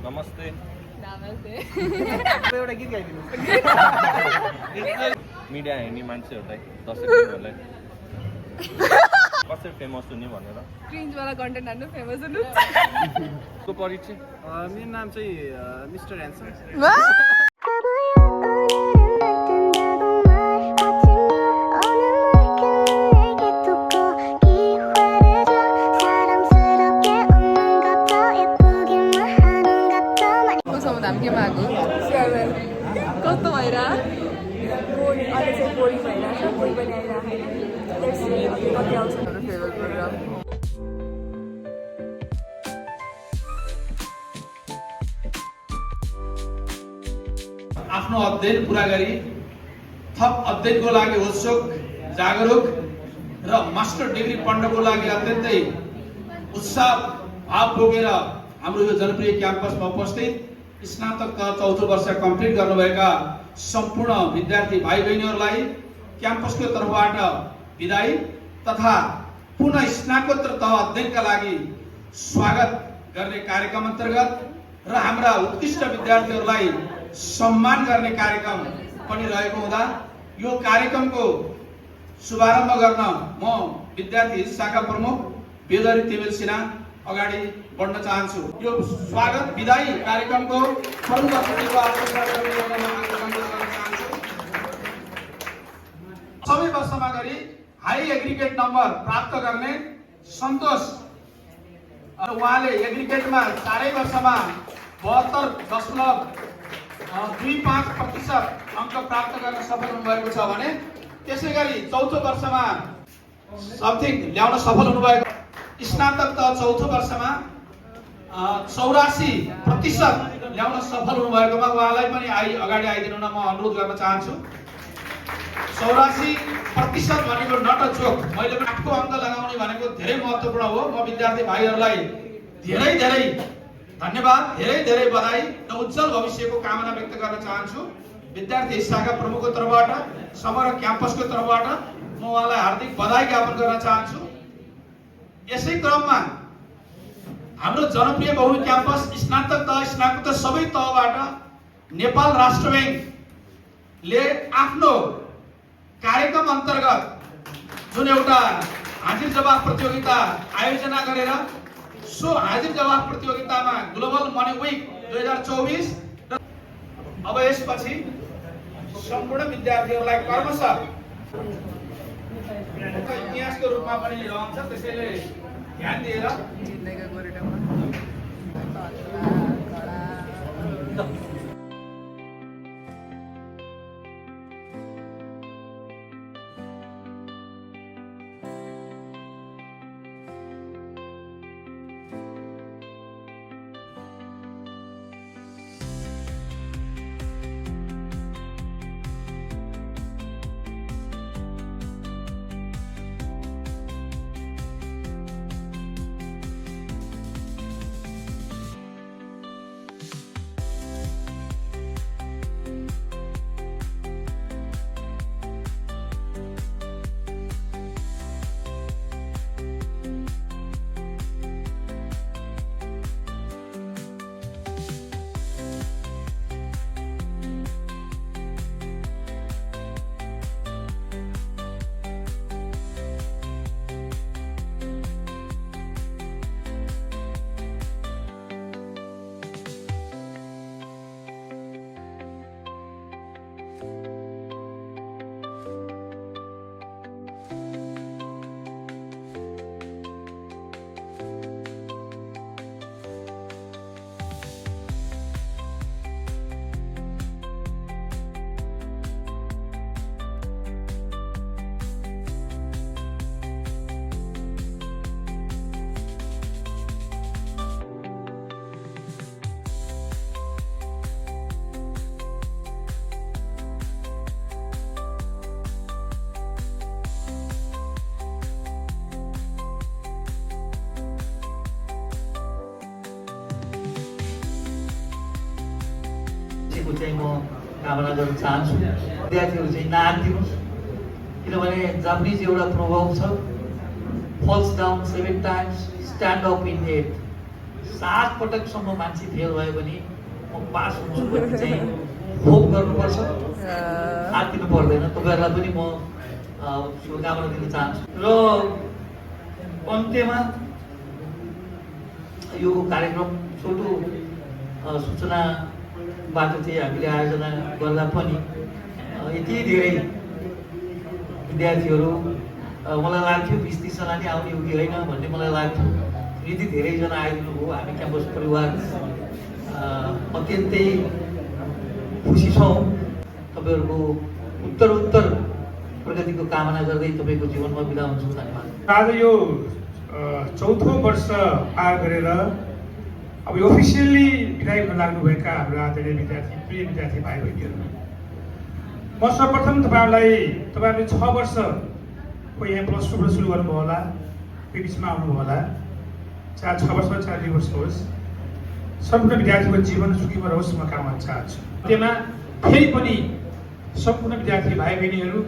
नमस्ते नमस्ते एउटा गीत गाइदिनु मिडिया हेर्ने मान्छेहरूलाई दर्शकहरूलाई कसरी फेमस हुने भनेर क्रिन्जवाला कन्टेन्ट हान्नु फेमस हुनु को परिचय मेरो नाम चाहिँ मिस्टर ह्यान्सम हामी के मागो कस्तो भइरा फेभरेट प्रोग्राम आफ्नो अध्ययन पूरा गरी थप अध्ययनको लागि उत्सुक जागरुक र मास्टर डिग्री पढ्नको लागि अत्यन्तै उत्साह भाव बोकेर हाम्रो यो जनप्रिय क्याम्पसमा उपस्थित स्नातक तह चौथो वर्ष कम्प्लिट गर्नुभएका सम्पूर्ण विद्यार्थी भाइ बहिनीहरूलाई क्याम्पसको तर्फबाट बिदाई तथा पुनः स्नातकोत्तर तह अध्ययनका लागि स्वागत गर्ने कार्यक्रम अन्तर्गत र हाम्रा उत्कृष्ट विद्यार्थीहरूलाई सम्मान गर्ने कार्यक्रम पनि रहेको हुँदा यो कार्यक्रमको शुभारम्भ गर्न म विद्यार्थी शाखा प्रमुख बेदरी तिमेल सिन्हा अगाडि बढ्न चाहन्छु। यो स्वागत विदाई कार्यक्रमको प्रमुख अतिथिको आशीर्वाद गर्न चाहन्छु। सबै वर्षमा गरी हाई एग्रिगेट नम्बर प्राप्त गर्ने सन्तोष उहाँले एग्रिगेटमा चारै वर्षमा 72.25% अङ्क प्राप्त गर्न सफल हुनुभएको छ भने त्यसै गरी चौथो वर्षमा समथिङ ल्याउन सफल हुनुभएको स्नातक तह चौथो वर्षमा 84% ल्याउन सफल हुनुभएकोमा उहाँलाई पनि अगाडि आइदिनु न म अनुरोध गर्न चाहन्छु। 84% भनेको नट अ जोक, मैले पनि 8को अङ्क लगाउने भनेको धेरै महत्त्वपूर्ण हो। म विद्यार्थी भाइहरूलाई धेरै धेरै धन्यवाद, धेरै धेरै बधाई र उज्जवल भविष्यको कामना व्यक्त गर्न चाहन्छु। विद्यार्थी शाखा प्रमुखको तर्फबाट समग्र क्याम्पसको तर्फबाट म उहाँलाई हार्दिक बधाई ज्ञापन गर्न चाहन्छु। यसै क्रममा हाम्रो जनप्रिय बहुमुखी क्याम्पस स्नातक तह स्नातकोत्तर सबै तहबाट नेपाल राष्ट्र ब्याङ्कले आफ्नो कार्यक्रम अन्तर्गत जुन एउटा हाजिर जवाफ प्रतियोगिता आयोजना गरेर सो हाजिर जवाफ प्रतियोगितामा ग्लोबल मनी विक 2024 अब यसपछि सम्पूर्ण विद्यार्थीहरूलाई क्रमशः इतिहासको रूपमा पनि रहन्छ, त्यसैले ध्यान दिएर चाहिँ म कामना गर्न चाहन्छु। विद्यार्थीहरू चाहिँ नआत्तिनुहोस्, किनभने जापानिज एउटा प्रभाव छ, falls down 7 times, stand up in 8। 7 पटकसम्म मान्छे फेल भयो भने म पास हुन्छु भने चाहिँ होप गर्नुपर्छ, आत्तिनु पर्दैन। तपाईँहरूलाई पनि म शुभकामना दिन चाहन्छु। र अन्त्यमा यो कार्यक्रम छोटो सूचनाबाट चाहिँ हामीले आयोजना गर्दा पनि यति धेरै विद्यार्थीहरू मलाई लाग्थ्यो 20-30 जना नै आउने हो कि होइन भन्ने मलाई लाग्थ्यो। यति धेरैजना आइदिनु भयो। हामी क्याम्पस परिवार अत्यन्तै खुसी छौँ। तपाईँहरूको उत्तरोत्तर प्रगतिको कामना गर्दै तपाईँको जीवनमा बिदा हुन्छु। धन्यवाद। आज यो चौथो वर्ष पार गरेर अब यो अफिसियल्ली विदाई हुन लाग्नुभएका हाम्रो आदरणीय विद्यार्थी, प्रिय विद्यार्थी भाइ बहिनीहरू, म सर्वप्रथम तपाईँहरूले 6 वर्ष कोही यहाँ +2 बाट सुरु गर्नुभयो होला, त्यो बिचमा आउनुभयो होला, चाहे 6 वर्ष चाहे 2 वर्ष होस्, सम्पूर्ण विद्यार्थीको जीवन सुखीमा रहोस् म कामना चाहन्छु। त्यसमा फेरि पनि सम्पूर्ण विद्यार्थी भाइ बहिनीहरू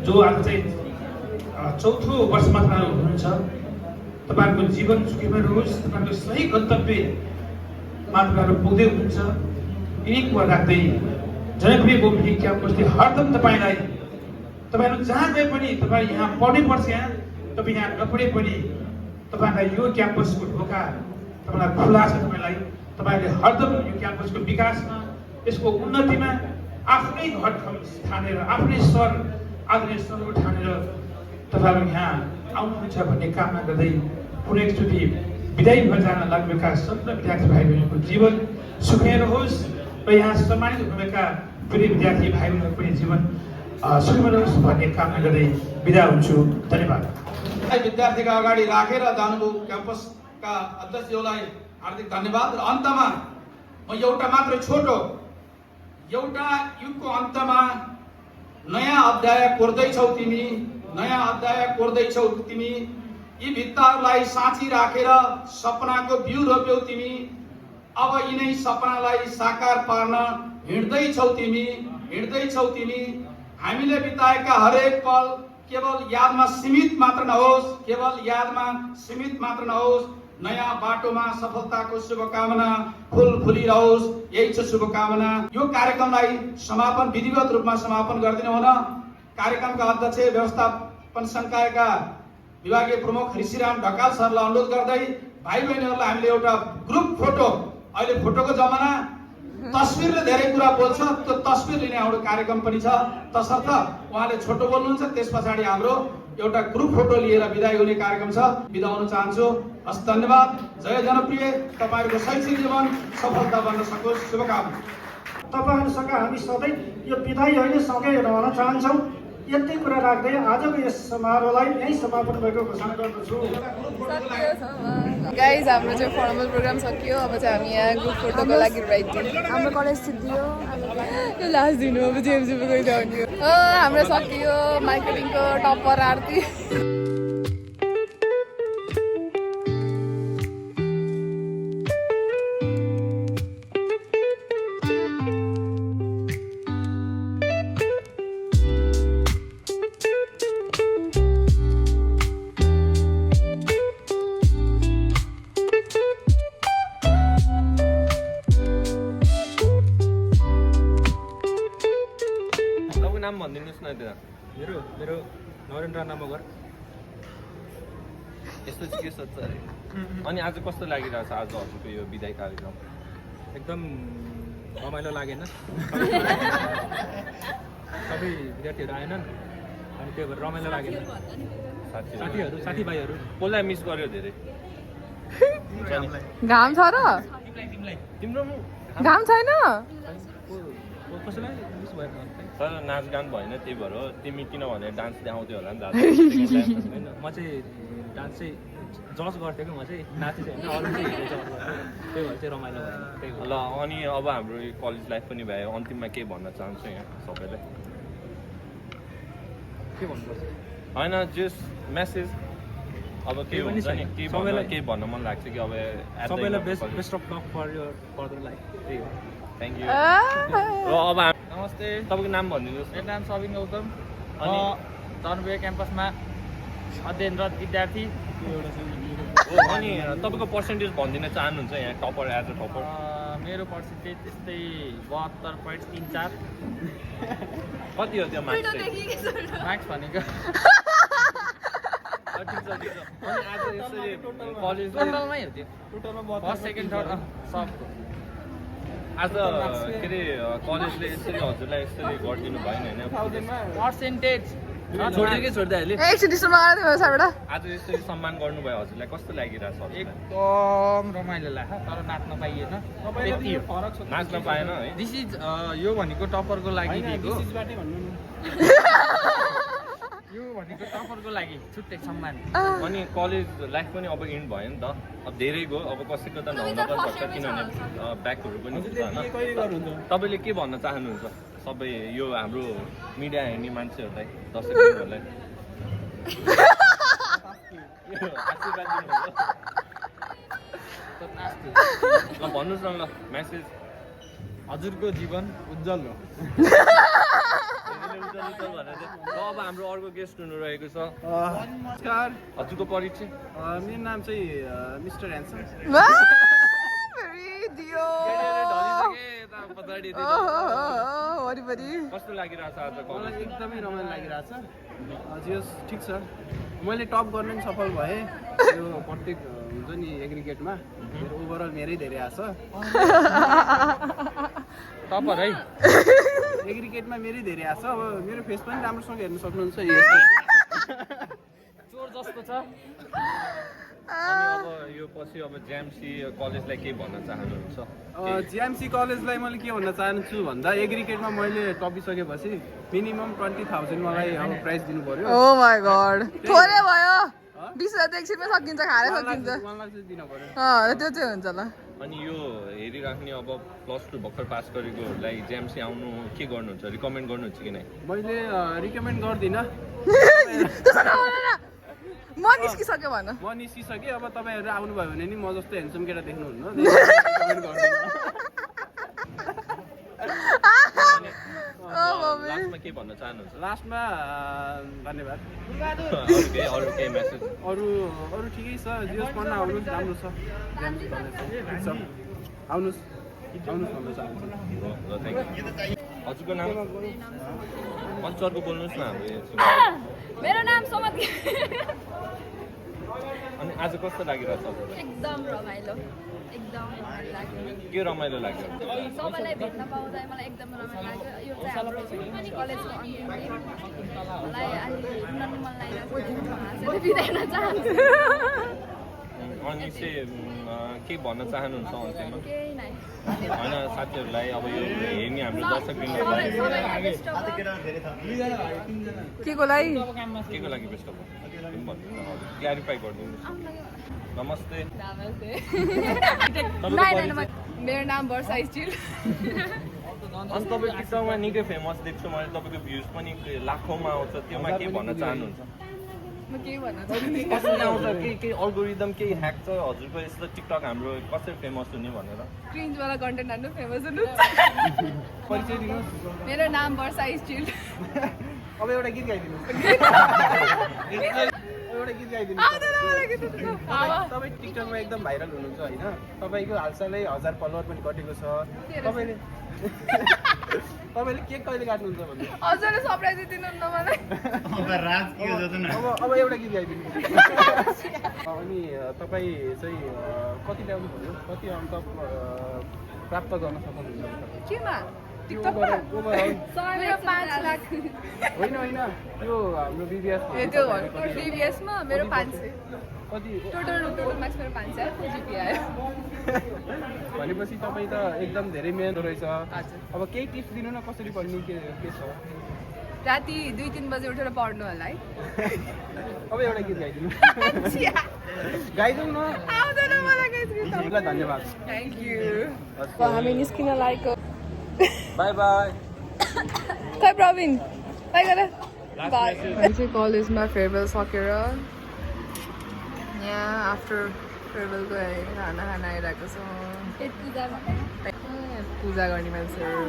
जो आज चाहिँ चौथो वर्षमा तपाईँहरू हुनुहुन्छ, तपाईँहरूको जीवन सुखीमा रहोस्, तपाईँहरूको सही गन्तव्यमा तपाईँहरू पुग्दै हुनुहुन्छ। यही कुरा राख्दै जनप्रिय बहुमुखी क्याम्पसले हरदम तपाईँलाई, तपाईँहरू जहाँ गए पनि तपाईँ यहाँ पढ्नै पर्छ, तपाईँ यहाँ नपढे पनि तपाईँलाई यो क्याम्पसको ढोका तपाईँलाई खुला छ। तपाईँहरूले हरदम यो क्याम्पसको विकासमा, यसको उन्नतिमा आफ्नै घर ठानेर, आफ्नै सर आदरणीय सरहरू ठानेर तपाईँहरू यहाँ आउनुहुन्छ भन्ने कामना गर्दै पुनः एकचोटि विदाई भएर जान लाग्नुभएका सम्पूर्ण विद्यार्थी भाइ बहिनीको जीवन सुखी रहोस् र यहाँ सम्मानित हुनुभएका प्रिय विद्यार्थी भाइ बहिनीको पनि जीवन सुखी रहोस् भन्ने कामना गर्दै बिदा हुन्छु। धन्यवाद। विद्यार्थीका अगाडि राखेर जानुभयो क्याम्पसका अध्यक्षज्यूलाई हार्दिक धन्यवाद। र अन्तमा म एउटा मात्र छोटो एउटा युगको अन्तमा नयाँ अध्याय कोर्दैछौ तिमी, नयाँ अध्याय कोर्दैछौ तिमी, यी भित्ताहरूलाई साँची राखेर सपनाको बिउ रोप्यौ तिमी। अब यिनै सपनालाई साकार पार्न हिँड्दैछौ तिमी, हिँड्दैछौ तिमी। हामीले बिताएका हरेक पल केवल यादमा सीमित मात्र नहोस्, केवल यादमा सीमित मात्र नहोस्। नयाँ बाटोमा सफलताको शुभकामना फुल फुलिरहोस्, यही छ शुभकामना। यो कार्यक्रमलाई समापन विधिवत रूपमा समापन गरिदिनु हुन कार्यक्रमका अध्यक्ष व्यवस्थापन संकायका विभागीय प्रमुख ऋषिराम ढकाल सरलाई अनुरोध गर्दै भाइ बहिनीहरूलाई हामीले एउटा ग्रुप फोटो, अहिले फोटोको जमाना, तस्बिरले धेरै कुरा बोल्छ, त्यो तस्बिर लिने हाम्रो कार्यक्रम पनि छ। तसर्थ उहाँले छोटो बोल्नुहुन्छ, त्यस पछाडि हाम्रो एउटा ग्रुप फोटो लिएर विदाई हुने कार्यक्रम छ। बिदा हुन चाहन्छु। हस्, धन्यवाद। जय जनप्रिय। तपाईँहरूको शैक्षिक जीवन सफलता बन्न सकोस्, शुभकामना। तपाईँहरूसँग हामी सधैँ यो विदाई होइन सँगै रहन चाहन्छौँ। यति कुरा राख्दै आजको यस समारोहलाई यहीँ समापन भएको घोषणा गर्दछु। गाइज हाम्रो चाहिँ फर्मल प्रोग्राम सकियो। अब चाहिँ हामी यहाँ ग्रुप फोटोको लागि रेडी। हाम्रो कलेज सिद्धियो। यो लास्ट दिन हो, अब जेएमसीमा गइदियो भने हाम्रो सकियो मार्केटिङको टप्पर आरती। नाम भनिदिनुहोस् न त्यहाँ। मेरो नरेन्द्र नमगर। यस्तो चाहिँ के सोध्छ अरे? अनि आज कस्तो लागिरहेको छ आज हजुरको यो विदाई कार्यक्रम? एकदम रमाइलो लागेन। सबै विद्यार्थीहरू आएनन् अनि त्यही भएर रमाइलो लागेन। साथीभाइहरू कसलाई मिस गर्यो धेरै? घाम छ र? तिम्रो घाम छैन? कसैलाई मिस भएर तर नाचगान भएन, त्यही भएर हो। तिमी किनभने डान्स देखाउँथ्यौ होला नि दादा। होइन, म चाहिँ डान्स चाहिँ जज गर्थेँ कि, म चाहिँ नाचे चाहिँ होइन, अरू चाहिँ हिँडेर जज गर्थेँ। त्यही भएर चाहिँ रमाइलो भयो। त्यही ल, अनि अब हाम्रो यो कलेज लाइफ पनि भयो, अन्तिममा के भन्न चाहन्छु यहाँ सबैलाई? के भन्नुपर्छ? होइन, जस मेसेज अब के हुन्छ नि, केही भन्न मन लाग्छ कि अब सबैलाई best of luck for your further life. त्यही हो। Thank you. र अब नमस्ते, तपाईँको नाम भनिदिनुहोस्। मेरो नाम सबिन गौतम। अनि जनप्रिय क्याम्पसमा अध्ययनरत विद्यार्थी। अनि तपाईँको पर्सेन्टेज भनिदिन चाहनुहुन्छ यहाँ टपर एज अ टपर? मेरो पर्सेन्टेज त्यस्तै 72.34। कति हो त्यो मार्क्स चाहिँ? मार्क्स भनेको ठिक छ ठिक छ। अनि आज यसरी कलेजले टोटलमै हो त्यो, फर्स्ट सेकेन्ड थर्ड सब। आज के अरे कलेजले यसरी हजुरलाई यसरी गरिदिनु भएन होइन? पर्सेन्टेज छोडिदियो कि छोड्दै अहिले? एकछिन डिस्टर्ब लगाएर थियो मेरो साइडबाट। आज यसरी सम्मान गर्नुभयो हजुरलाई कस्तो लागिरहेछ हजुरलाई? एकदम रमाइलो लाग्छ, तर नाच्न पाइएन। त्यति हो। नाच्न पाएन है? दिस इज यो भनेको टपरको लागि दिएको, यो भनेको टपरको लागि छुट्टै सम्मान। अनि कलेज लाइफ पनि अब इन्ड भयो नि त, अब धेरै गयो, अब कसैको त नहुन पनि सक्छ किनभने ब्याकहरू पनि हुन्छ होइन। तपाईँले के भन्न चाहनुहुन्छ सबै यो हाम्रो मिडिया हेर्ने मान्छेहरूलाई, दर्शकहरूलाई? आशीर्वाद दिनुभयो। ल भन्नुहोस् न ल म्यासेज। हजुरको जीवन उज्जवल हो। अब हाम्रो अर्को गेस्ट हुनु रहेको छ। नमस्कार, हजुरको परिचय? मेरो नाम चाहिँ मिस्टर ह्यान्सम। कस्तो लागिरहेछ आज मलाई कलेज? एकदमै रमाइलो लागिरहेछ। जे ठिक छ, मैले टप गर्न पनि सफल भएँ। यो प्रत्येक हुन्छ नि एग्रिगेटमा मेरो ओभरअल मेरै धेरै आएको छ। टपर है, एग्रिगेटमा मेरै धेरै आएको छ। अब मेरो फेस पनि राम्रोसँग हेर्न सक्नुहुन्छ। चोर जस्तो छ। अनि अब यो पछि अब जेएमसी कलेजलाई के भन्न चाहनुहुन्छ? जिएमसी कलेजलाई मैले के भन्न चाहन्छु भन्दा एग्रिगेटमा मैले टपिसकेपछि मिनिमम 20,000 मलाई अब प्राइज दिनु पर्यो। ओ माय गॉड, थोरै भयो। 20,000 त एकछिनमै सकिन्छ, खारै सकिन्छ। 1 लाख चाहिँ दिनु पर्यो। त्यो चाहिँ हुन्छ ल। अनि यो हेरिराख्ने अब +2 भर्खर पास गरेकोहरूलाई जेएमसी आउनु के गर्नुहुन्छ? रिकमेन्ड गर्नुहुन्छ कि नै? मैले रिकमेन्ड गर्दिनँ। म निस्किसक्यो भन। म निस्किसकेँ। अब तपाईँहरू आउनुभयो भने नि म जस्तो हेन्सम केटा देख्नुहुन्न। रिकमेन्ड गर्दिनँ। लास्टमा के भन्न चाहनुहुन्छ? लास्टमा धन्यवाद। अरू केही मेसेज? अरू ठिकै छ। जियोस् पढ्न आउनुहोस्, राम्रो छ। ठिक छ, आउनुहोस् भन्न चाहन्छु। ल थ्याङ्क यू। हजुरको नाम? मञ्चरको बोल्नुहोस् न हाम्रो। मेरो नाम सोमत। अनि आज कस्तो लागिरहेछ हजुरलाई? एकदम रमाइलो, एकदम रमाइलो लाग्यो। के रमाइलो लाग्यो? सबैलाई भेट्न पाउँदा मलाई एकदम रमाइलो लाग्यो। यो चाहिँ हाम्रो कलेजको अन्तिम दिन। मलाई अहिले हिँड्न नि मन लागिरहेको छ। हाँसेर बिदा हुन चाहन्छु। अनि चाहिँ के भन्न चाहनुहुन्छ अन्त्यमा? केही नै होइन साथीहरूलाई अब यो हेर्ने हाम्रो दर्शकवृन्दहरूलाई के को लागि? के को लागि बेस्ट अफ क्ल्यारिफाई गरिदिनुहोस्। नमस्ते। मेरो नाम वर्षा स्टिल। अनि तपाईँ टिकटकमा निकै फेमस देख्छु मैले, तपाईँको भ्युज पनि लाखौँमा आउँछ, त्योमा के भन्न चाहनुहुन्छ? म के भन्न कसरी आउँछ? केही अल्गोरिदम केही ह्याक छ हजुरको यस्तो टिकटक हाम्रो कसरी फेमस हुने भनेर? क्रिन्जवाला कन्टेन्ट हान्नु फेमस हुनु। परिचय दिनुहोस्। मेरो नाम वर्षा स्टिल। अब एउटा गीत गाइदिनु। एउटा गीत गाइदिनु। तपाईँ टिकटकमा एकदम भाइरल हुनुहुन्छ होइन? तपाईँको हालसालै 1000 फलोवर पनि घटेको छ। तपाईँले केक कहिले काट्नुहुन्छ भन्नु? हजुरले सरप्राइज दिनुहुन्न मलाई। अब एउटा गीत गाइदिनु। अनि तपाईँ चाहिँ कति ल्याउनु पर्यो? कति अङ्क प्राप्त गर्न सक्नुहुन्छ? केमा? टिकटकमा? मेरो 5 लाख। होइन यो हाम्रो BBS त्यो BBS-मा मेरो 500। कति टोटल मार्क्स मेरो 500 GPA आयो। भनेपछि तपाईँ त एकदम धेरै मेहनत रहेछ। अब केही टिप्स दिनु न, कसरी पढ्ने के छ? राति 2-3 बजे उठेर पढ्नु होला है। अब एउटा गीत गाइदिनु। गाइदिउँ न। आउँदैन मलाई गीत। तपाईँलाई धन्यवाद। Thank you. हामी निस्किन लागेको। By by. खै प्रवीण बाई गर। बाई। चाहिँ कलेजमा फेयरवेल सकेर यहाँ आफ्टर फेयरवेलको खाना खान आइरहेको छ। पूजा गर्ने मान्छेहरू।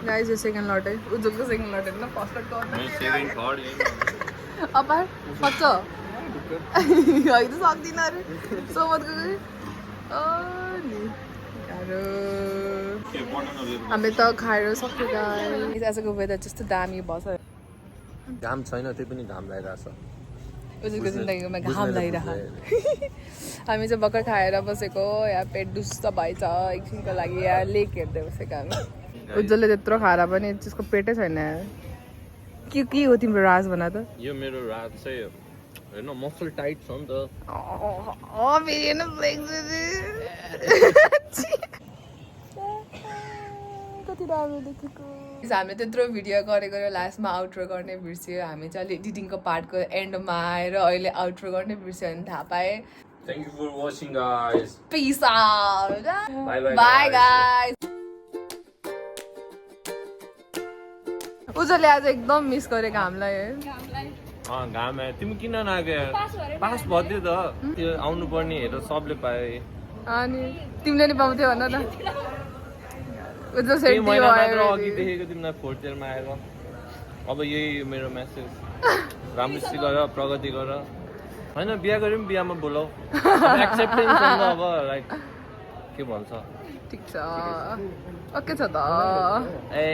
गाइस यो सेकेन्ड लट है उज्जवलको सेकेन्ड लट होइन फर्स्ट लट अपार सक्छ होइन सक्दिनँ अरे सोमतको नि हामी त खाएर सक्यो गाइस आजको वेदर जस्तो दामी भएछ घाम छैन त्यही पनि घाम लागिरहेछ उजुरको जिन्दगीमा घाम लागिरहेको हामी चाहिँ भर्खर खाएर बसेको यहाँ पेट डुस्स भएछ एकछिनको लागि यहाँ लेक हेर्दै बसेको हामी उज्जवलले त्यत्रो खाएर पनि त्यसको पेटै छैन के हो तिम्रो राज भन त यो मेरो रात चाहिँ होइन मसल टाइट छ नि त कति राम्रो देखेको हामीले त्यत्रो भिडियो गरेको लास्टमा आउट्रो गर्ने बिर्स्यो हामी चाहिँ अहिले एडिटिङको पार्टको एन्डमा आएर अहिले आउट्रो गर्ने बिर्स्यो भने थाहा पाएँ Thank you for watching, guys. Peace out. Bye, Bye, guys. उजले आज एकदम मिस गरेको हामीलाई है घाम आयो तिमी किन नआगे पास भइदियो त त्यो आउनु पर्ने हेरेर सबले पाए अनि तिमीले नि पाउँथ्यौ भन न उजल त्यही सेन्टी महिना मात्र भयो अघि देखेको तिमीलाई फोर्थ इयरमा आएर अब यही मेरो मेसेज राम्रोसी गर प्रगति गर होइन बिहा गऱ्यो पनि बिहामा बोलाऊ एक्सेप्टेन्स अब लाइक के भन्छ ठिक छ ओके छ त ए